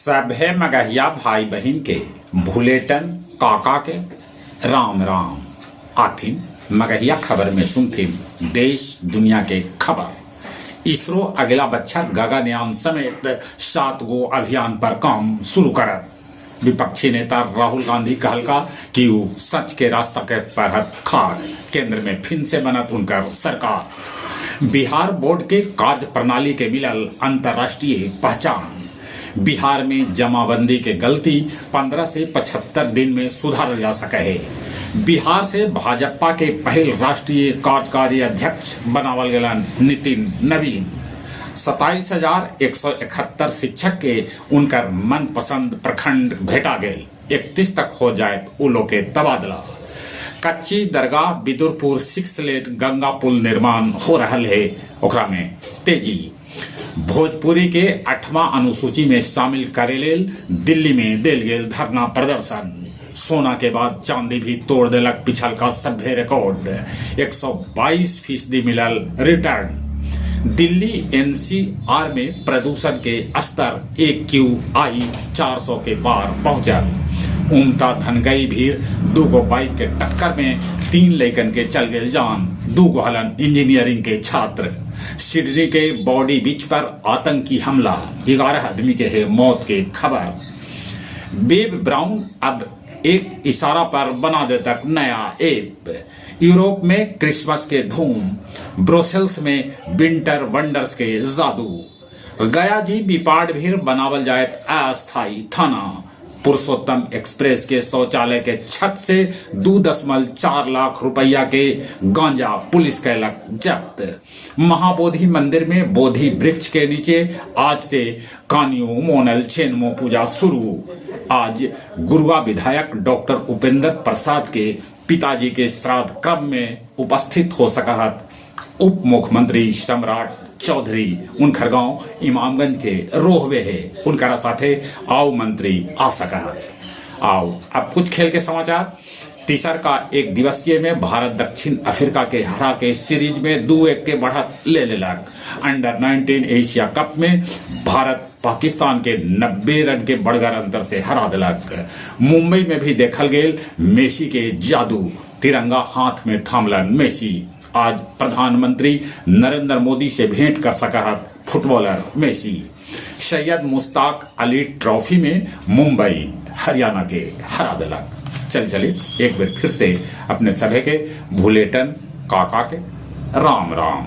सभे मगहिया भाई बहिन के भुलेटन काका के राम राम। आथिन मगहिया खबर में सुनथिन देश दुनिया के खबर। इसरो अगला बच्छर गगनयान समेत 7 गो अभियान पर काम शुरू करत। विपक्षी नेता राहुल गांधी कहलका कि ऊ सच के रास्ता के परहत खाड़, केंद्र में फिन से बनत उनकर सरकार। बिहार बोर्ड के कार्य प्रणाली के मिलल अंतर्राष्ट्रीय पहचान। बिहार में जमाबंदी के गलती 15 से 75 दिन में सुधारल जा सके है। बिहार से भाजपा के पहिल राष्ट्रीय कार्यकारी अध्यक्ष बनावल गेलन नितिन नवीन। 27,171 शिक्षक के उनकर मनपसंद प्रखंड भेटा गेल। 31 तक हो जाए उ लोग के तबादला। कच्ची दरगाह बिदुरपुर 6 लेन गंगा पुल निर्माण हो रहा है, ओकरा में तेजी। भोजपुरी के 8वां अनुसूची में शामिल करे लेल दिल्ली में देल गेल धरना प्रदर्शन। सोना के बाद चांदी भी तोड़ देलक पिछल का सभ्य रिकॉर्ड। 122% मिलल रिटर्न। दिल्ली एनसीआर में प्रदूषण के स्तर AQI 400 के पार पहुंचल। उमता धनगई भीड़ 2 गो बाइक के टक्कर में 3 लैकन के चल गेल जान, 2 गो हलन इंजीनियरिंग के छात्र। सिडनी के बॉडी बीच पर आतंकी हमला, 11 आदमी के है मौत के खबर। बेब ब्राउन अब एक इशारा पर बना दे तक नया ऐप। यूरोप में क्रिसमस के धूम, ब्रुसेल्स में विंटर वंडर्स के जादू। गया जी बिपाड़ भीड़ बनावल जाए अस्थायी थाना। पुरुषोत्तम एक्सप्रेस के शौचालय के छत से 2.4 लाख रुपया के गांजा पुलिस कैलक जब्त। महाबोधि मंदिर में बोधि वृक्ष के नीचे आज से कानियो मोनल चेनमो पूजा शुरू। आज गुरुआ विधायक डॉक्टर उपेंद्र प्रसाद के पिताजी के श्राद्ध क्रम में उपस्थित हो सकहत उप मुख्यमंत्री सम्राट चौधरी। उनकर गांव इमामगंज के रोहवे है, उनकरा साथे आओ मंत्री आ सकहत। आओ अब कुछ खेल के समाचार। तीसर का एक दिवसीय में भारत दक्षिण अफ्रीका के हरा के सीरीज में 2-1 के बढ़त ले लेलक। अंडर 19 एशिया कप में भारत पाकिस्तान के 90 रन के बड़गर अंतर से हरा दिलक। मुंबई में भी देखल गेल मेसी के जादू, तिरंगा हाथ में थामलन मेसी। आज प्रधानमंत्री नरेंद्र मोदी से भेंट कर सकहत footballer Messi. Syed Mushtaq Ali trophy में मुंबई हरियाणा के हरा दिलक। चल चले एक बार फिर से अपने सभे के भुलेटन काका के राम राम।